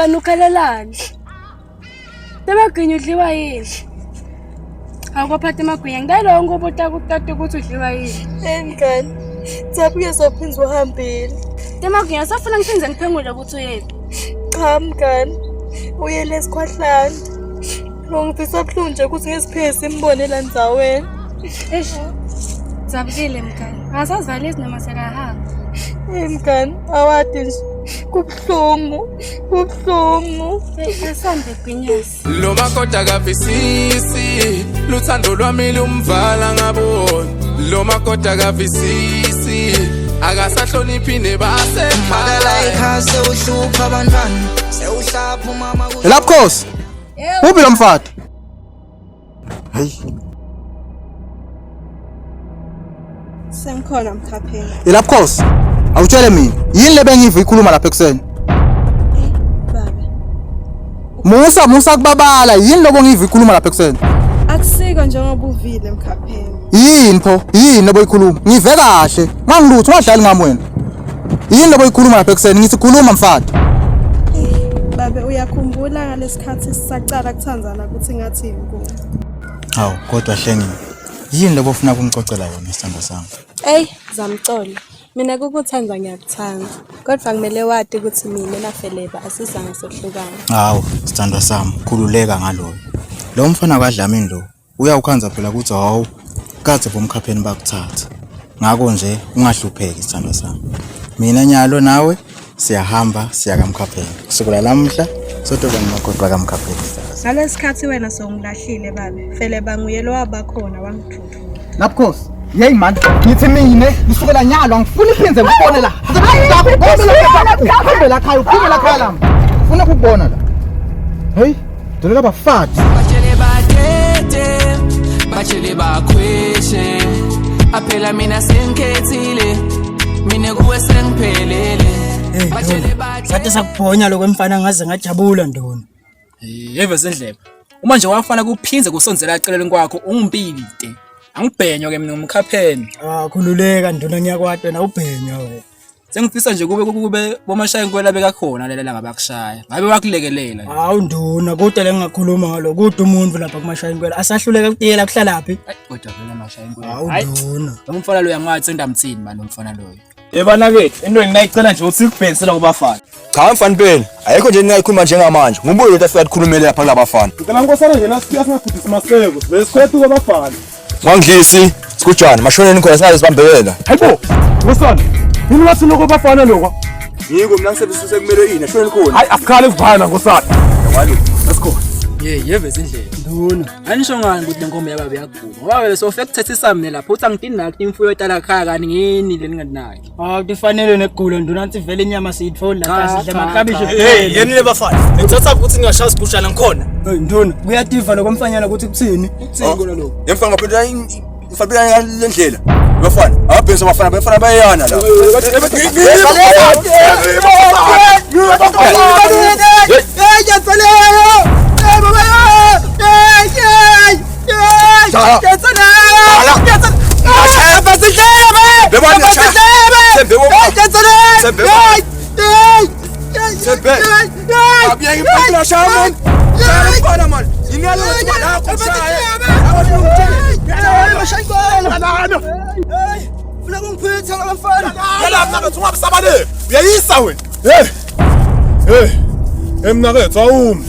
Mngani ukhalelani? Temagwinya udliwa yini? Awukophatha amagwinya ngicela ukubuta kutata ukuthi udliwa yini. Hey mngani, Thabuke sophinza uhambile. Temagwinya safuna ngiphinde ngiphengule ukuthi uyephi. Cha mngani, uyele esikhwahlane. Ngifisa buhlungu nje ukuthi ngesiphinde simbone la ndzaweni. Eish. Zabukile mngani. Akasazivalezi noma sekahamba. Hey mngani, awadi nje. Kubuhlungu, kubuhlungu. Hey, asambe gwinyasi. Lo makoti akavisisi luthando lwami lumvala ngabona lo makoti akavisisi akasahloniphi nebasekhaya sewuhlupha abantwana sewuhlapha umama Lapkos. Uphi lo mfati? Hey, Sengikhona mkhapheni. Lapkos. Awutshele mina, yini le bengiva ikhuluma lapha ekuseni? Baba, Musa musa kubabala, yini lobo ngiva ikhuluma lapha ekuseni? akusiko njengoba uvile mkhapheni. Yini pho? Yini lobo ikhuluma? Ngive kahle. Ngangilutho ungadlali ngami wena. Yini lobo ikhuluma lapha ekuseni? Ngithi khuluma mfati. Babe uyakhumbula ngalesikhathi sisacala kuthandzana ukuthi ngathini kuwe? Hawu, kodwa Hlengile. Yini lobo ufuna kungicocela yona sithando sami? Ey, Zamcolo. Mina kukuthanda ngiyakuthanda. Kodwa kumele wati ukuthi mina naFeleba asizange sehlukane. Hawu, sithandwa sami, khululeka ngaloyo. Lo mfana kaDlamini lo uyawukhanza phela ukuthi hawu kade bomkhapheni bakuthatha. Ngakho nje ungahlupheki sithandwa sami. Mina nyalo nawe siyahamba siya kamkhapheni. Kusukela namuhla sotoba ngumakoti wakamkhapheni. sithandwa sami. Ngalesikhathi wena sewungilahlile babe. Feleba nguye lo wabakhona wangithuthuka. Lapkos, yeyi man, ngithi mina kusukela nyalo angifuni iphindze ngikubone la. Uphume la khaya, uphume la khaya lami. Ufuna ukubona la. Hey, dolela bafati. Batshele batete batshele bakhweshe aphela mina sengikhethile mina kuwe sengiphelele batshele batete Sathi sakubhonya lokho mfana ngaze ngajabula ndona. Yeve sendlebe. Uma nje wafana kuphinze kusonzela eceleni kwakho ungimpinte. Angibhenywa ke mina ngumkhapheni. Ah khululeka ndona ngiyakwati wena ubhenywa wena. Sengifisa nje kube kube bomashaya inkwela bekakhona lela langa bakushaya. Ngabe wakulekelela. nje. Hawu nduna kude lengingakhuluma ngalo kude umuntu lapha kumashaya inkwela asahluleka kutiyela kuhlalaphi. Ayi kodwa vele mashaya inkwela. Hawu Hayi nduna. lo mfana loyo angathi sendamthini manje lo mfana loyo. Yebana kethu into enginayicela nje ukuthi sikubhekisela kubafana. Cha mfana impela ayikho nje ningayikhuluma njengamanje ngumbuyo lento afika tikhulumele lapha kulabafana Ngicela nkosana nje nasifika singagudisi maseko sivele sikhwethu kwabafana. Mwangidlisi sikujani mashoneni khona singaze sibambekela Hayibo nkosana yini wathi lokho bafana lokho? Yiko mina ngisebenzise kumele ini ashoneni khona. Hayi asikhale sivana nkosana. Asikhona. Ye yeve sendlebe. Nduna. Anisho ngani ukuthi lenkomo yababa iyagula. Ngoba vele sofika kuthethisa mina lapho uthi angidini nakho imfuyo etala khaya kani ngini leninganaki. Hawu tifanele negulo nduna nsi vele inyama siyithola lapha Cha, sidla cha, amaklabishi. cha. Hey yeni le bafana. Ngithatha ukuthi ngingashaya sigushana ngikhona. Hey nduna kuyativa lokho mfanyana ukuthi kuthini? Kuthini kona lokho? Yemfana ngaphendula ngifabela le ndlela. Bafana, ababhekisa abafana bafana bayana la. Uyayisa wena. Hey. Hey. Hey mnakethu awumi.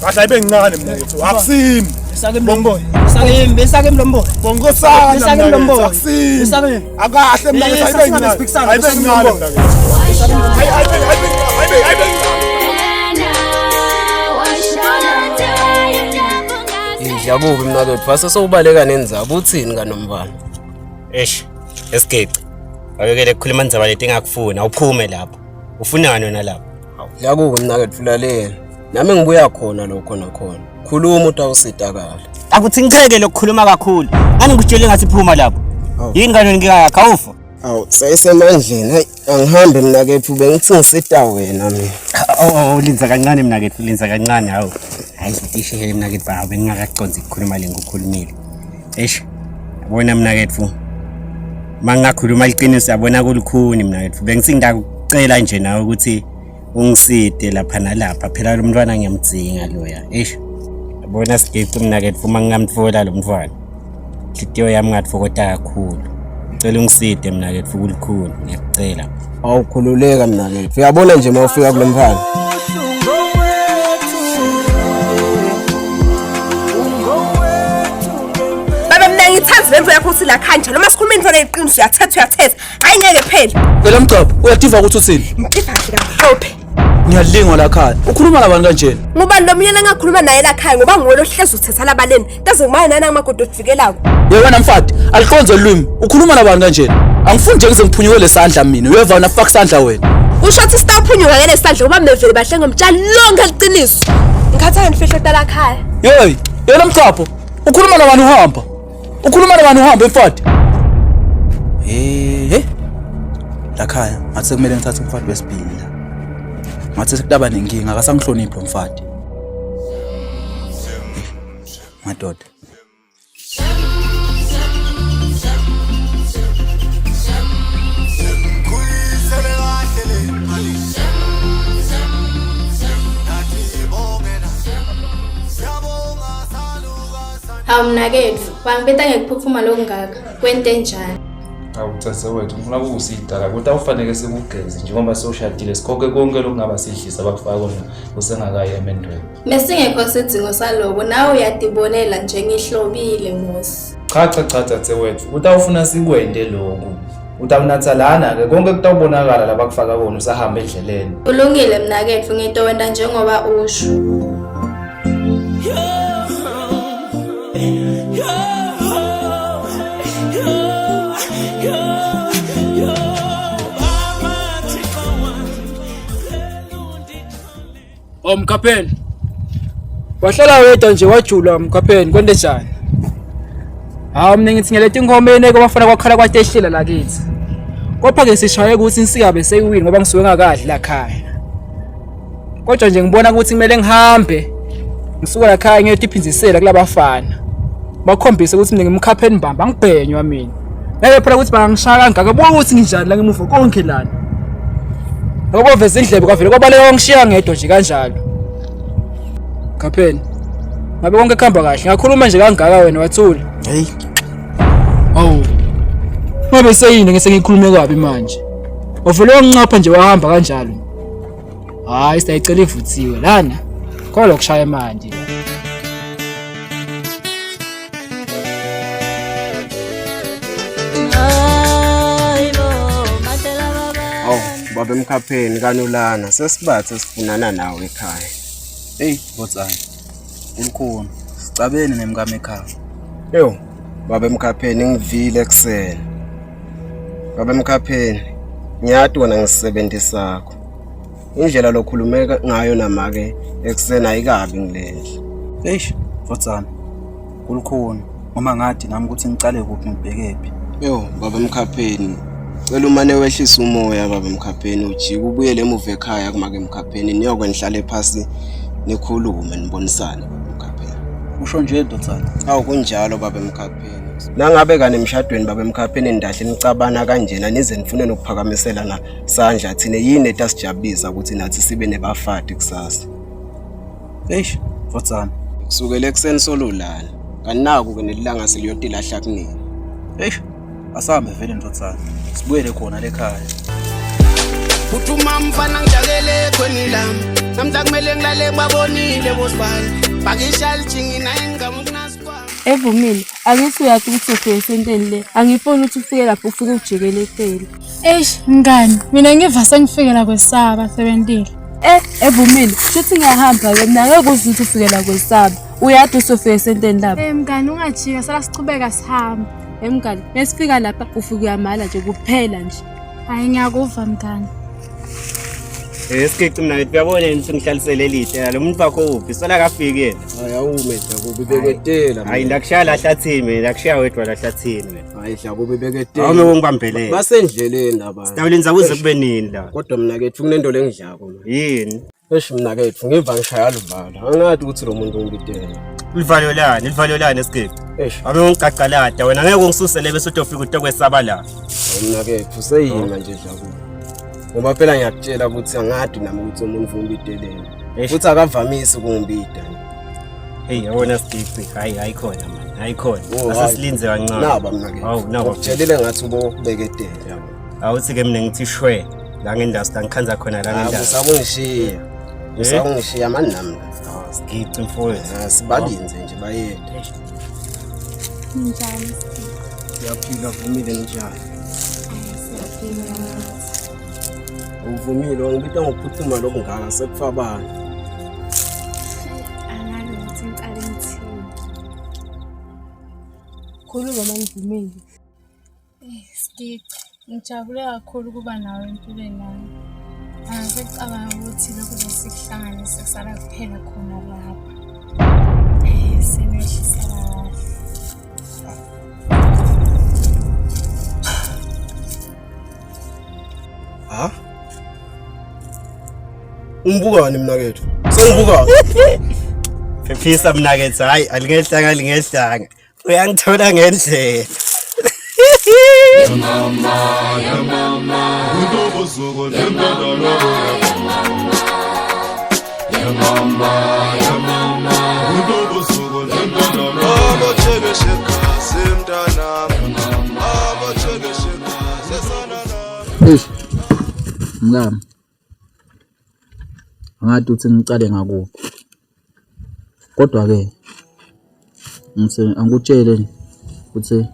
Kahle ayibe ngincane mnakethu. Akusimi. Besake mlomboy. Besake besake mlomboy. Bonkosana Besake mnakethu mlomboy. akusimi. Besake Akahle mnakethu Eh, ayibe sasingabe ngincane. siphikisana, Ayibe besake ngincane mlomboy. mnakethu. Hayi ayibe ayibe ayibe ayibe ngincane. Idla kubi mnakethu wase sowubaleka nenzaba uthini kanomfana? Eish, esigeqe. Awuyekele ukukhuluma indzaba leti engakufuni, awuphume lapho. Ufunani wena lapho? Idla kubi mnakethu lalela. Nami ngibuya khona lokho nakhona. Khuluma utawusitakala. Akuthi ngicheke lokukhuluma kakhulu. Ngani ngikutshele ngathi phuma lapho. Yini kanti inkinga yakho awufa? Awu seyisemandleni. Hayi angihambe mnakethu bengithi ngisita wena mina. Oh, oh, linza kancane mnakethu, linza kancane hawu. Hayi ishe mnakethu hawu bengingakaconzi ukukhuluma le ngikukhulumile. Eish. Yabona mnakethu. Mangakhuluma iqiniso yabona kulukhuni mnakethu. Bengithi ngitakucela nje nawe ukuthi Ungiside lapha nalapha phela lo mntwana ngiyamdzinga loya. Eish. Yabona sigici mnaketfu uma ngingamtfola lo mntwana. Inhliziyo yami ngatfokota kakhulu. Ngicela ungiside mnaketfu kulikhulu, ngiyakucela. Awukhululeka mnaketfu. Uyabona nje uma ufika kulo mfana. Baba mina ngithanda lento yakho uthi la khanje noma sikhuluma into leyiqiniso uyathetha uyathetha hayi ngeke phela. Phela mgcapho uyativa ukuthi uthini? Ngitiva kahle kamhlophe. Ngiyalingwa la khaya. Ukhuluma nabantu kanjena. Ngubani lo munye lengakhuluma naye la khaya ngoba nguwe lohlezi uthetha labaleni. Taze ngimane nana amagodo ovikelako. Ye wena mfati, aliqonze ulwimi. Ukhuluma nabantu kanjena. Angifuni nje ngize ngiphunyuke lesandla mina. Uyeva wena faka isandla wena. Usho ukuthi sitawuphunyuka ke lesandla ngoba mina vele bahle ngomtshali lonke liqiniso. Ngikhathala ngifihlo tala khaya. Hey, yena mchapho. Ukhuluma nabantu uhamba. Ukhuluma nabani uhambe mfati? Hey, la khaya ngathi sekumele ngithathe umfati wesibili la. Ngathi sekutaba nenkinga akasangihloniphi lo mfati. Madoda. Hawu mnaketfu, wangibita ngekuphuphuma lokungaka. Kwente njani? Awu wethu ngifuna kukusidala ukuthi awufanele sikugeze njengoba sewushadile sikhokhe konke lokungaba sidlisa abakufaka kona usengakayi emendweni. Mesingekho sidzingo saloko nawe uyatibonela nje ngihlobile Mosi. Cha cha cha dzadzewethu utawufuna sikwente lokhu. Utawunatha lana-ke konke kutawubonakala labakufaka kona usahamba endleleni. Kulungile mnaketfu ngitowenta njengoba usho. Oh mkhapheni. Wahlala wedwa nje wajula mkhapheni kwente njani? Hawu mina ngithi ngiletha inkomo ene kwabafana kwakhala kwatehlela lakithi. Kodwa ke sishaye ukuthi insika beseyiwini ngoba ngisuke ngakadli la khaya. Kodwa nje ngibona ukuthi kumele ngihambe ngisuke la khaya ngiyotiphindzisela kulabafana. Bakhombise ukuthi mina ngimkhapheni mbamba angibhenywa mina. Ngeke phela ukuthi bangangishaya kangaka buka ukuthi nginjani la ngemuva konke lana. Ngoba veza indlebe kwavele kwabaleka wangishiya ngedwa nje kanjalo. Khapheni. Ngabe konke kuhamba kahle. Ngakhuluma nje kangaka wena wathula. Hey. Awu. Ngabe seyini ngese ngikhulume kabi manje. Wavele wangincapha nje wahamba kanjalo. Hayi siyayicela ivuthiwe lana. Khona lokushaya manje. Awu baba emkhapheni kanulana sesibathe sifunana nawe ekhaya. Hey, Botsana. Ulukhona. Sicabene nemkami ekhaya. Yo, baba emkhapheni ngivile ekuseni. Baba emkhapheni ngiyati wena ngisebenti sakho. Indlela lokhulume ngayo namake ekuseni ayikabi ngilendle. Eish, Botsana. Kulukhona. Uma ngathi nami ukuthi ngicale kuphi ngibhekephi. Yo, baba emkhapheni. Cela umane wehlise umoya baba emkhapheni ujike ubuyele emuva ekhaya kumake emkhapheni niyokwe nihlale phasi nikhulume nibonisane baba emkhapheni. Usho nje Ndotsana. Awu kunjalo baba emkhapheni. Nangabe kani emshadweni baba emkhapheni nidahle nicabana kanjena nize nifune nokuphakamiselana sandla thina yini etasijabulisa ukuthi nathi sibe nebafati kusasa. Eish, Ndotsana. Kusukela ekuseni solulana. Kanti naku-ke nelilanga seliyotilahla kunini. Eish, asahambe vele Ndotsana. Sibuyele khona lekhaya. Uthuma mfana ngijakele ekhweni lami namhla kumele ngilale ngibabonile bosibani bakisha lijingi naye ngingamukunasikwami Evumile, angithi uyathi ukuthi ufike esenteni le. Angifuni ukuthi ufike lapho ufike ujikele efele. Eish mngani, mina ngiva sengifikela kwesaba sebentile. Eh, evumile, shuthi ngiyahamba ke mina ngeke uze ukuthi ufike la kwesaba. Uyade usofika esenteni lapho. Eh mngani ungajika sala sichubeka sihambe. Eh mngani, mesifika lapha ufike uyamala nje kuphela nje. Hayi ngiyakuva mngani. Eh sigici mina ngithi uyabona yini sengihlalisele elihle lo muntu wakho uphi sola kafiki yena. Hayi awume Dlakubi beketela. Hayi ndakushaya la hlathini mina ndakushaya wedwa la hlathini mina. Hayi Dlakubi beketela. Awume ungibambelele. Basendleleni laba. Sitawulinza kuze kube nini la? Kodwa mina kethu kunento lengidlako mina. Yini? Eish mina kethu ngiva ngishaya luvalo. Angathi ukuthi lo muntu ungibitele. Ulivalo lani? Ulivalo lani sigici? Eish. Abe ungigaqalada wena ngeke ungisusele bese utofika utokwesaba la. Mina kethu seyima nje Dlakubi. Ngoba phela ngiyakutshela ukuthi angadi nami ukuthi umuntu umbitelele. Futhi akavamisi ukungibida. Hey, yabona Sigici, hayi hayi khona man, hayi khona. Oh, Asesilinze kancane. Naba mina ke. Hawu, naba. Ngikutshelile ngathi ubobeketela yabo. Awuthi ke mina ngithi shwe la ngendawo la ngikhanza khona la ngendawo. Usabungishiya. Usabungishiya mani nami. Sigici mfowethu. Sibalinze nje bayede. Njani? Siyaphila vumile njani? Siyaphila. Uvumile wangibita ngokuphuthuma lokungaka sekufa bani? Angazi ukuthi ngiqale ngithini. Khuluma mangivumile. Sigici, ngijabule kakhulu ukuba nawe empilweni yami. Angisacabanga ukuthi lokhu besikuhlanganise kusala kuphela khona lapha. Senehlisela kahle. Ha? Ungibukani mina kethu? Sengibukani? Phephisa mnakethu, hayi alingehlanga alingehlanga. Uyangithola ngendlela. Mama, ya mama, utobusuku nemntwana Ya mama, ya mama, utobusuku nemntwana Abochekeshekazi mntanami, abochekeshekazi sana Eish. Mngami. Angathi uthi ngicale ngakuphi. Kodwa ke ngise angikutshele nje ukuthi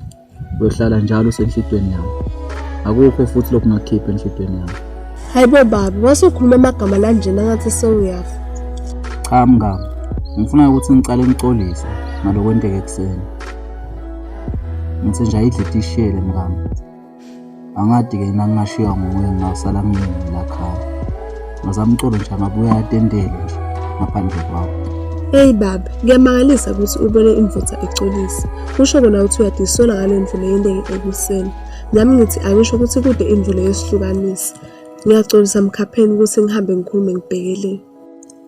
uyohlala njalo usenhlitweni yami. Akukho futhi lokungakhipha enhlitweni yami. Hayi bo baba, wasukhuluma amagama lanjena ngathi sewuyafa. Cha mngami, ngifuna ukuthi ngicale ngicolise ngalokwenteka ekuseni. Ngithi nje ayidle itishele mngami. Angadi-ke nangingashiywa nguwe ngingasala ngiyini la khaya. Ngazamcolo nje angabuya atendele nje ngaphandle kwakho. Hey baba, kuyamangalisa ukuthi ubone imvutha icolisa. Kusho kona ukuthi uyadisola ngale ndlela yenteke ekuseni. Nami ngithi angisho ukuthi kude indlela yesihlukanisa. Ngiyaxolisa mkhapheni ukuthi ngihambe ngikhulume ngibhekelele.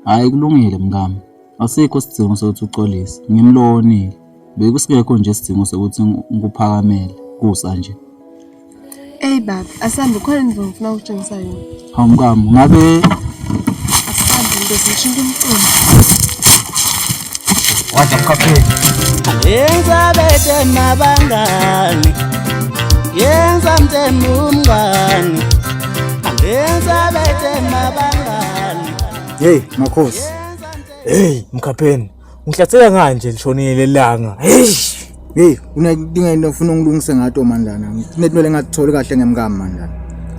Hhayi kulungile mngami, asikho isidingo sokuthi uxolise. Ngimlonile. Bekusingekho nje isidingo sokuthi ngikuphakamele kusa nje. Ey baba, asambe khona into ngifuna ukutshengisa yona. Hawu mngami, ngabe Asambe ndoda ngishintshe umculo. Wadla mkhapheni. Yenza bete mabangani, yenza mtemu umngani, yenza bete mabangani. Hey makhosi. Hey mkhapheni, ngihlathela kanje lishonile lelanga. Hey. Hey, unenkinga into ofuna ungilungise ngato mani lana. Kunetinwele engatholi kahle ngemkami mani lana.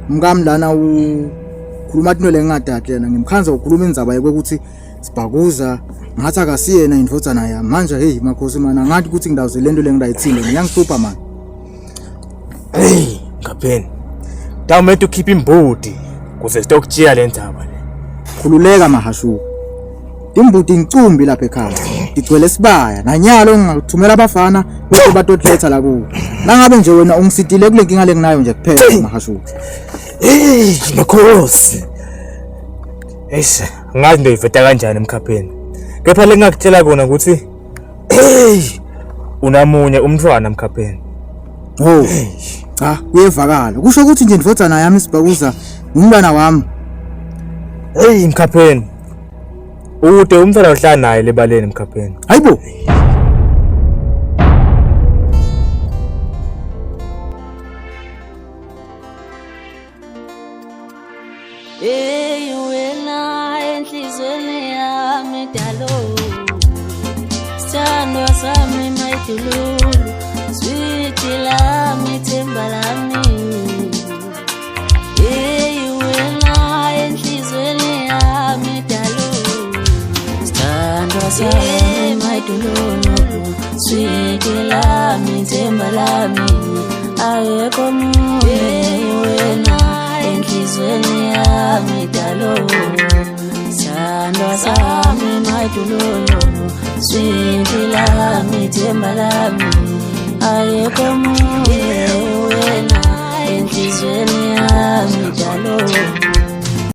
Umkami lana ukhuluma tinwele engingadadli yena ngimkhanza ukhuluma indzaba yokuthi sibhakuza ngathi akasiyena indvodzana yami. Manje hey makhosi mani angathi ukuthi ngidawuze lento le ngidayithile ngiyangihlupha mani. Hey mkhapheni. Dawumethu ukhipha imbudi kuze sitokutshiya le ndaba le. Khululeka mahashuka. Imbuti incumbi lapha ekhaya. Igcwele sibaya nanyalo ngingakuthumela abafana bese batotletha la kuwe. Nangabe nje wena ungisitile kule nkinga lenginayo nje kuphela mahashuka. Hey makhosi. Eish, angazi ndoyiveta kanjani emkhapheni. Kepha lengingakutshela kona ukuthi hey unamunye umntwana mkhapheni. Oh. Cha, kuyevakala. Kusho ukuthi nje indvodzana yami sibhakuza umntwana wami. Hey mkhapheni. Ude umntwana ohlala naye lebaleni mkhapheni. Hayibo. Hey wena enhlizweni yami dalo Sithandwa sami mayidululu Sweet lami themba lami Hey wena enhlizweni yami dalo Sithandwa sami mayidululu Sweet lami themba lami Ayekho omunye wena enhlizweni yami dalo Sithandwa sami mayidululu Sweet lami themba lami Ayekho omunye wena enhlizweni yami dalo.